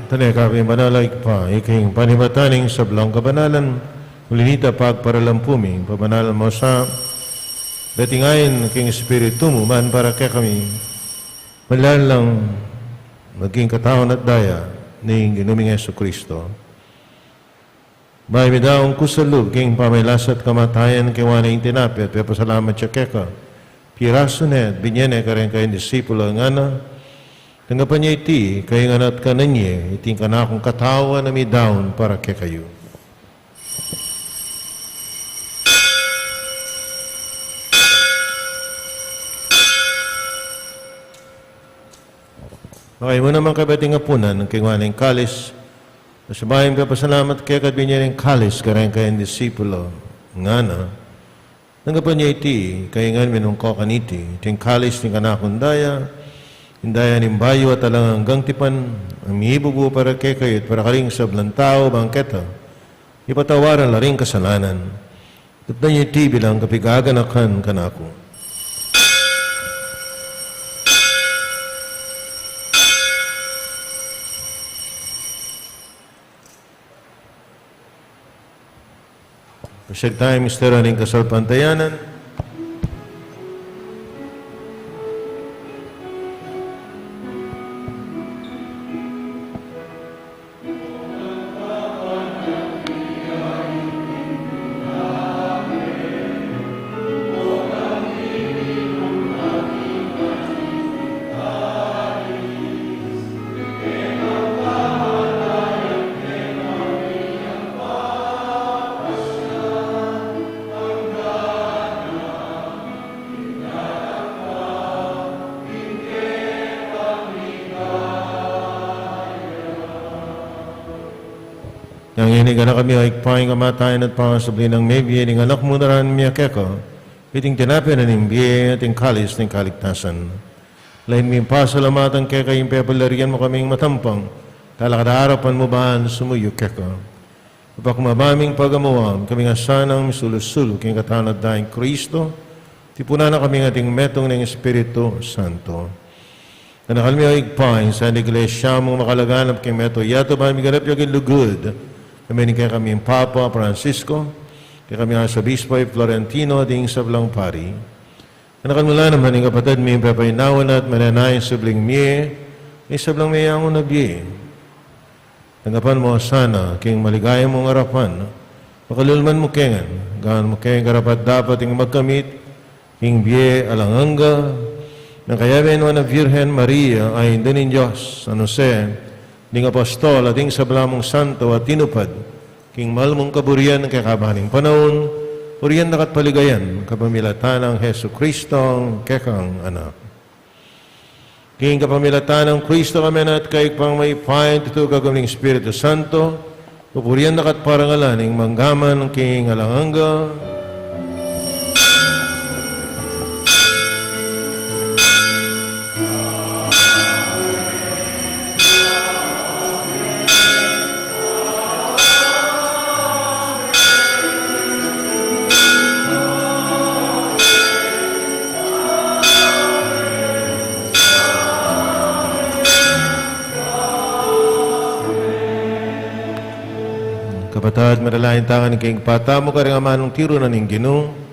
Tune ka pin banal, O Ibpa, ika ing panibatan ning sablang kabanalan, uli nita pagparalampu mi ing pabanalan mu sa beting ain king Espiritu mu, ban para kekami, malyari lang maging katawan at daya ning Ginu ming Jesucristo. Bayu midaun kusang lub king pamagkasakit at kamatayan, kinuan ne ing tinape at pepasalamat ya keka, pirasu ne at binye ne kareng kayang disipulus, ngana, tanggapan yu iti kayu ngan at kanan ye, iti ing kanakung katawan a midaun para kekayu. Okay, mu naman kabeting apunan, kinuan ne ing kalis, sabyan pepasalamat keka at binye ne ing kalis kareng kayang disipulus, ngana, tanggapan yu iti kayu ngan, minum kayu kaniti, iti ing kalis ning kanakung daya, ing daya ning bayu at alang anggang tipan, a mibubu para kekayu at para karing sablang tau, ban keta ipatawad la ring kasalanan. Daptan yu iti bilang kapaganakan kanaku. Pasiag tamu ing misteryu ning kasalpantayanan. Ngeni, ganaka mi, O Ibpa, ing kamatayan at pangasubli nang mebie ning Anak mu, daraun mi ya keka Iting tinape na ning bie, iting kalis ning kaligtasan. Lain ming pasalamatan keka ing pepalyarian mu kaming matampang talakad king arapan mu ban sumuyu keka. Upang mabaming pagamuan kaming asanang misulu-sulu king katawan at daya nang Kristo, tipunan na kaming ating metung ning Espiritu Santo. Tanakan mi, o Ibpa, ing sana iglesia mung makalaganap king metung yatu, ban miganap ya king lugud, kami ning kekaming Papa Francisco, kekaming Arsobispo i Florentino, ding sablang pari. Tanakan mu la naman ing kapatad ming pepainawa na at manenaya king subling mie, ing sablang meyangu na bie. Tanggapan mu la sana king maligaya mung arapan, pakalulu mu kami, gawang mu kami karapat-dapat ing magkamit king bie alang angga, nang kayabe na ning Birhen Maria a Indu ning Dios, San Jose, ding apostol, at ding sabla mung santo a tinupad king mal mung kaburian king kekaban ning panaun, purian da ka at paligayan kapamilatan nang Jesucristo, kekang Anak. King kapamilatan nang Kristo kami na at kaya, Ibpang mayupaya, tutu kagum ning Espiritu Santo, pupurian da ka at parangalan ing mangga man king alang angga. Kapatad, manalangin tamu king patamu karing amanung tiru na ning Ginu.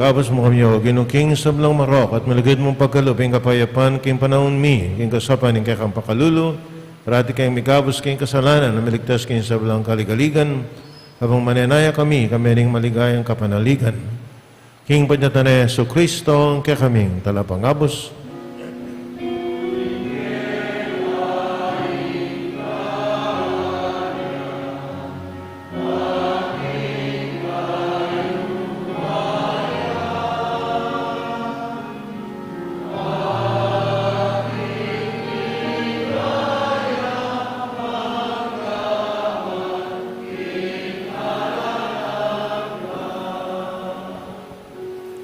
Ikabus mu kami, O Ginu, king sablang marok at malugud mung pagkalub ing kapayapan king panaun mi, king kasaupan ning kekang pakalulu, parati kaming mikabus king kasalanan, a miligtas king sablang kaligaligan, kabang manenaya kami, kami ning maligayang kapanaligan. King panyatang nang Jesucristo, kekaming talapangabus.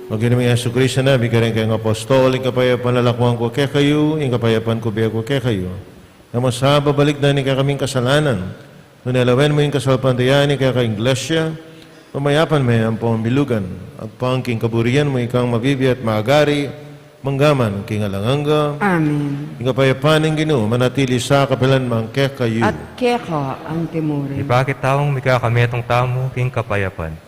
O Ginu ming Jesucristo, a nabie karing kayang apostol ing kapayapan, lalakuan ku kekayu, ing kapayapan ku bie ku kekayu. E mu sa babalikdan ing kekaming kasalanan, nune lawen mu ing kasalpantayanan ning kekang Iglesia, pamayapan me ampong bilugan, agpang king kaburian mu, ikang mabibie at magari, mangga man king alang angga. Amen. Ing kapayapan ning Ginu manatili sa kapilan man kekayu. At keka antimurin. Ipakit tamung mikakametung tamu king kapayapan.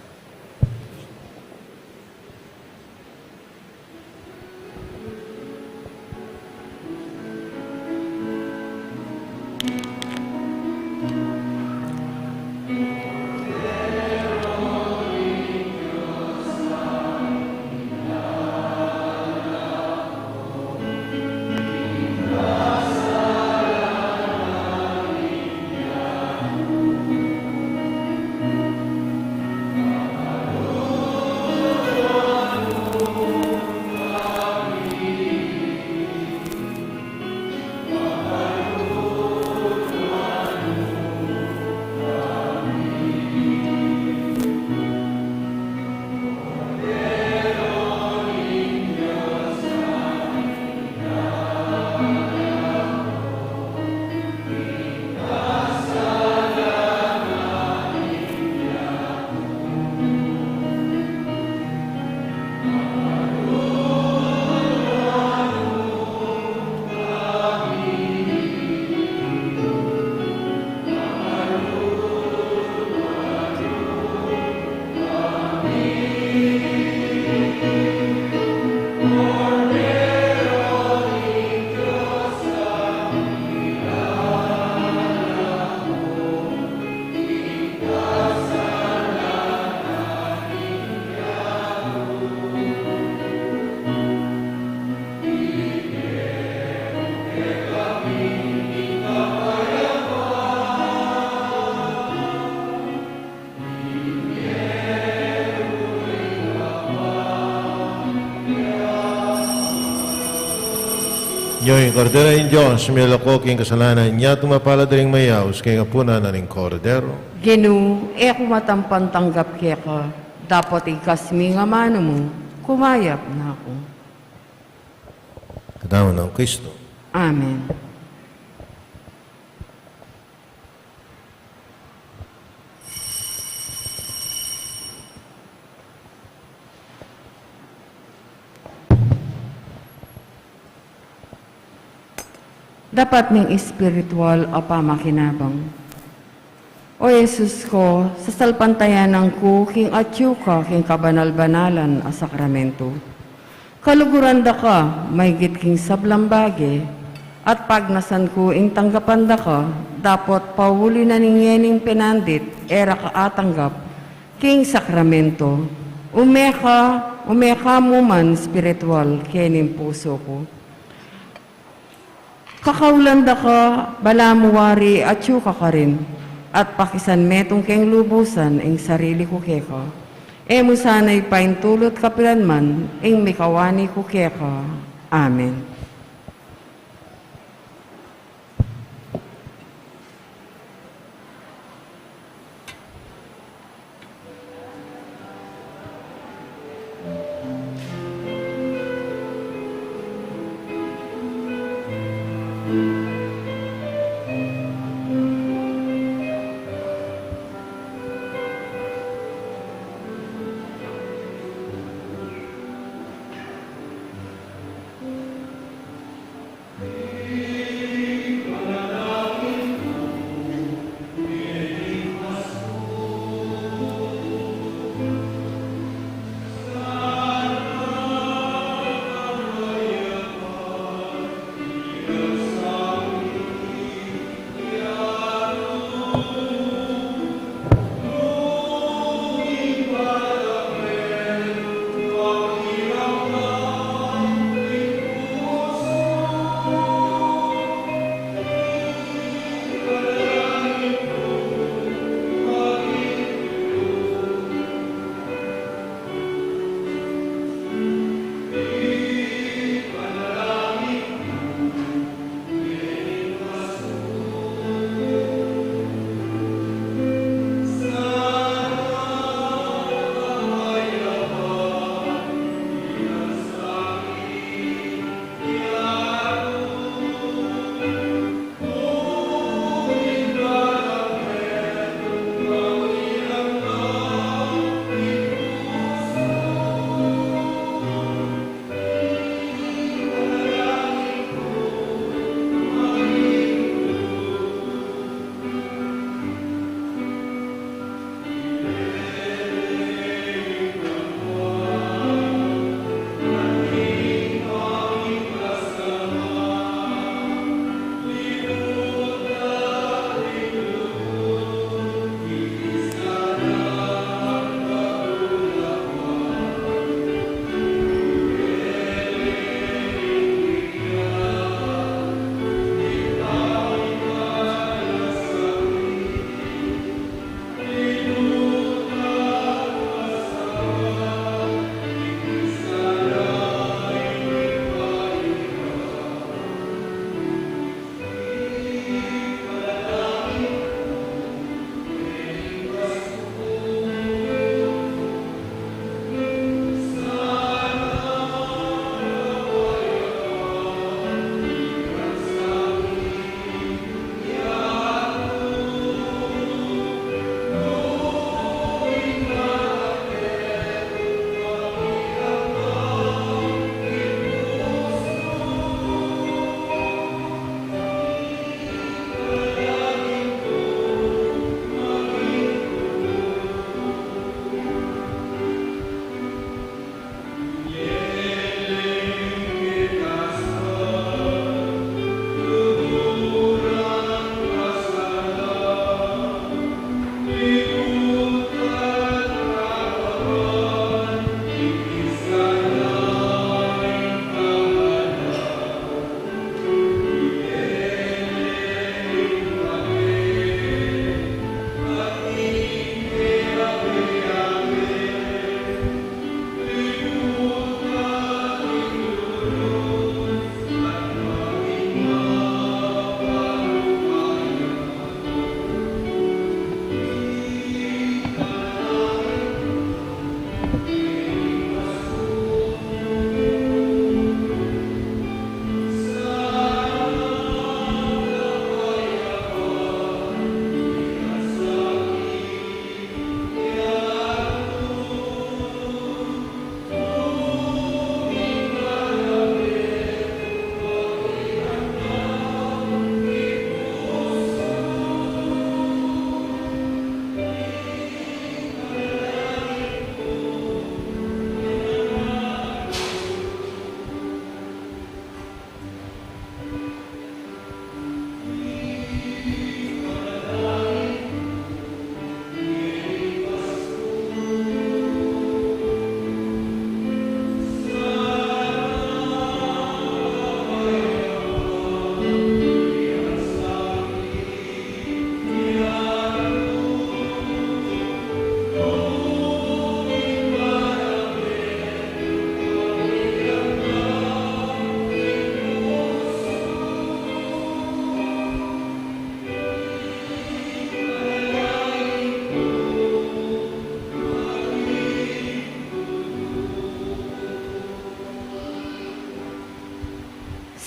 Nya ing Kordero ning Dios, milako king kasalanan ning yatu, mapalad ding mayaus king apunan na ning Kordero. Ginu, e ku matampan tanggap keka, dapot igkas me ing amanu mu, kumayap na ku. Katawan nang Kristo. Amen. Dapat ning espiritual a pamakinabang. O Jesus ko, sasalpantayanan ku king atyu ka king kabanal-banalan a sakramento. Kaluguran da ka maygit king sablang bage, at pagnasan ku ing tanggapan da ka, dapot pauli na ning ngening penandit e ra ka atanggap king sakramento. Ume ka, ume ka mu man espiritual kening pusu ku. Kakaulan da ka, balamu wari atyu ka karin, at pakisan metung keng lubusan ing sarili ku keka. E mu sana ipaintulut kapilan man ing mikawani ku keka. Amen.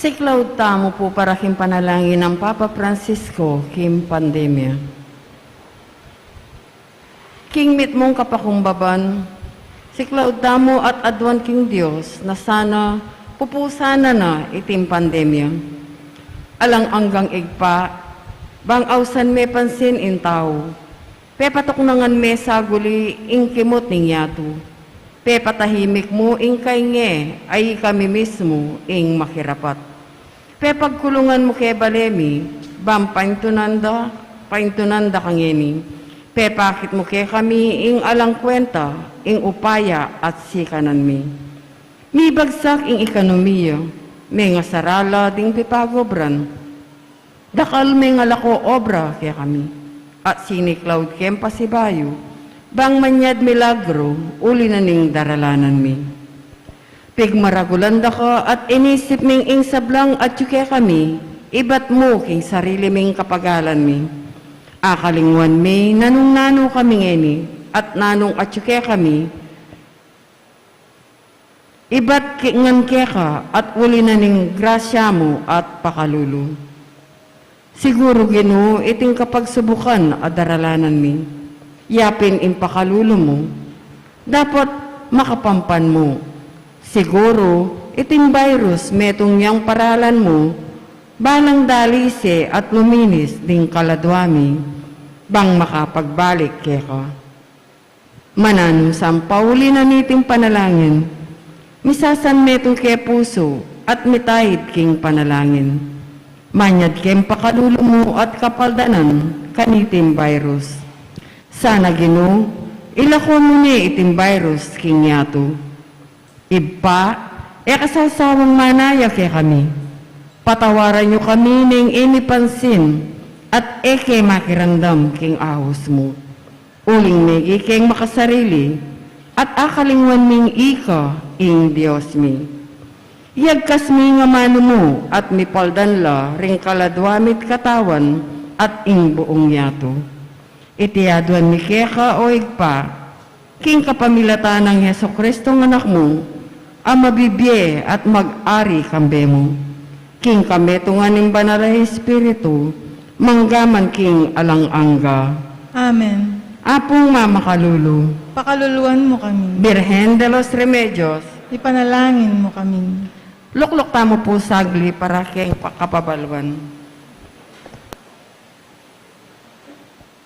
Siklaud tamu pu para king panalangin nang Papa Francisco king pandemia. King mitmung kapakumbaban, siklaud tamu at aduan king Dios na sana pupusan na na iting pandemia. Alang anggang Ibpa, bang ausan me pansin ing tau, pepatuknangan me saguli ing kimut ning yatu. Pepatahimik mu ing kainge a ikami mismu ing makirapat. Pepagkulungan mu ke bale mi, bang paintunan da, paintunan da kangeni. Pepakit mu kekami ing alang kwenta, ing upaya at sikanan mi. Mibagsak ing ekonomiya, mengasarala ding pipagobran. Dakal mengalako obra kekami, at siniklaud keng pasibayu, bang manyad milagro uli na ning daralanan mi. Pigmaragulan da ka at inisip ming ing sablang atyu kekami, ibat mu king sarili ming kapagalan mi. Akalingwan mi nanung nanu kami ngeni, at nanung atyu kekami, ibat ki ngan keka at uli na ning grasya mu at pakalulu. Siguru, Ginu, iting kapagsubukan a daralanan mi, yapin ing pakalulu mu, dapot makapampan mu. Siguru, iting virus metung yang paralan mu, balang dalise at luminis ding kaladua mi, bang makapagbalik keka. Mananu sang pauli na niting panalangin, misasan metung ke pusu at mitaid king panalangin. Manyad keng pakalulu mu at kapaldanan kaniting virus. Sana, Ginu, ilako mu ne iting virus king yatu. Ibpa, e ka sasawang manaya kekami. Patawaran yu kami ning e mi pansin at e ke makiramdam king aus mu. Uling megi keng makasarili, at akalingwan ming ika ing Dios mi. Yagkas mi ing amanu mu at mipaldan la ring kaladua mi't katawan at ing buung yatu. Iti aduan mi keka, o Ibpa, king kapamilatan nang Jesucristo a Anak mu, a mabibie at mag-ari kambe mu, king kametungan ning Banal a Espiritu, mangga man king alang angga. Amen. Apung mamakalulu, pakaluluan mu kami. Birhen de los Remedios, ipanalangin mu kami. Lukluk tamu pu saglit para keng pa-, kapabaluan.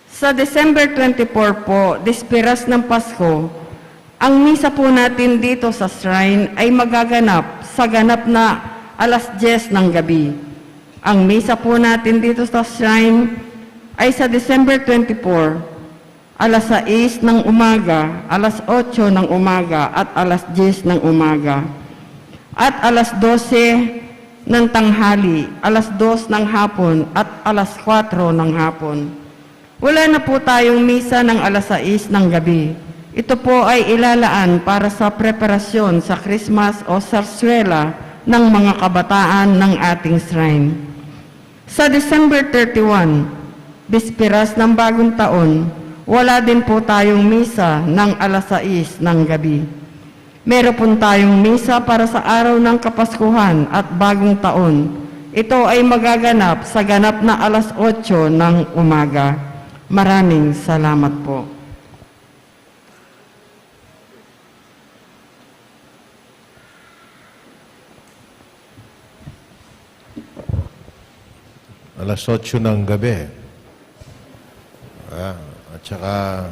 Sa December twenty-four po, Bisperas ng Pasko, ang misa po natin dito sa shrine ay magaganap sa ganap na alas diyes ng gabi. Ang misa po natin dito sa shrine ay sa December twenty-four, alas sais ng umaga, alas otso ng umaga, at alas diyes ng umaga, at alas dose ng tanghali, alas dos ng hapon, at alas kwatro ng hapon. Wala na po tayong misa ng alas sais ng gabi. Ito po ay ilalaan para sa preparasyon sa Christmas o sarswela ng mga kabataan ng ating shrine. Sa December thirty-one, Bisperas ng Bagong Taon, wala din po tayong misa ng alas sais ng gabi. Meron po tayong misa para sa araw ng Kapaskuhan at Bagong Taon. Ito ay magaganap sa ganap na alas otso ng umaga. Maraming salamat po. Alas otso ng gabi. Ah, at saka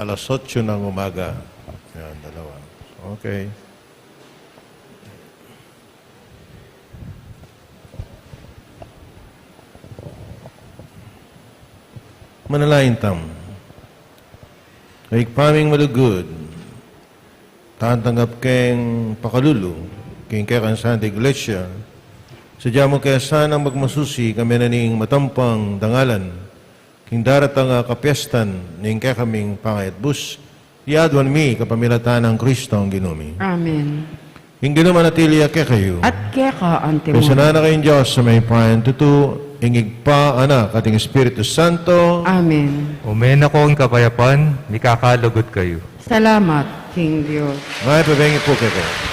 alas otso ng umaga. Yan, dalawa. Okay. Manalangin tamu. Ibpa ming malugud, tatanggap keng pakalulu king kekang Santa Iglesia, sadya mu ke sanang magmasusi kami na ning matampang dangalan king daratang a kapiestan ning kekaming pangayatbus. Iti aduan mi kapamilatan nang Kristong Ginu mi. Amen. Ing Ginu manatili ya kekayu. At keka antimu. Ing Dios a mayupayang tutu, ing Ibpa, Anak, at ing Espiritu Santo. Amen. Ume na ko ing kapayapan, mikakalugud kayu. Salamat king Dios. Ay, pabengi pu kekayu.